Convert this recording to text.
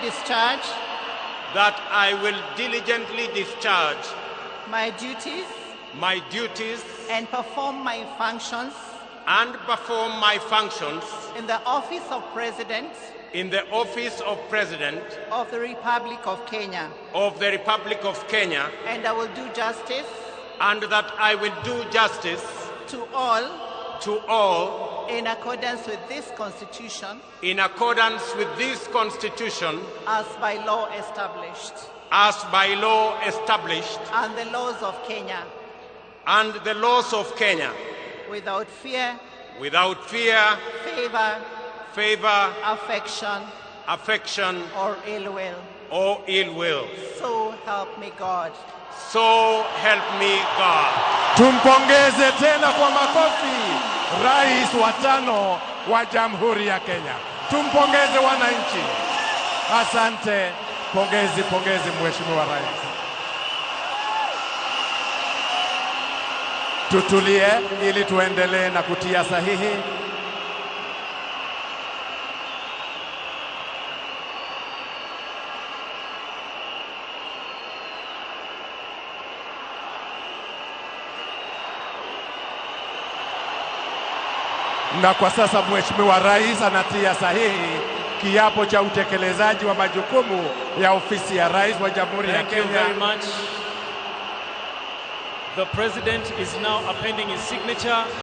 discharge That I will diligently discharge my duties my duties and perform my functions and perform my functions in the office of President in the office of President of the Republic of Kenya, of the Republic of Kenya, and I will do justice and that I will do justice to all to all in accordance with this Constitution in accordance with this Constitution as by law established as by law established and the laws of Kenya, and the laws of Kenya, without fear, without fear, favor, favor, affection, affection, or ill will. or ill will. So help me God. So help me God. Tumpongeze tena kwa makofi rais wa tano wa Jamhuri ya Kenya. Tumpongeze wananchi. Asante, pongezi, pongezi Mheshimiwa Rais. Tutulie ili tuendelee na kutia sahihi. Na kwa sasa Mheshimiwa Rais anatia sahihi kiapo cha utekelezaji wa majukumu ya ofisi ya Rais wa Jamhuri ya Thank you Kenya. very much. The President is now appending his signature.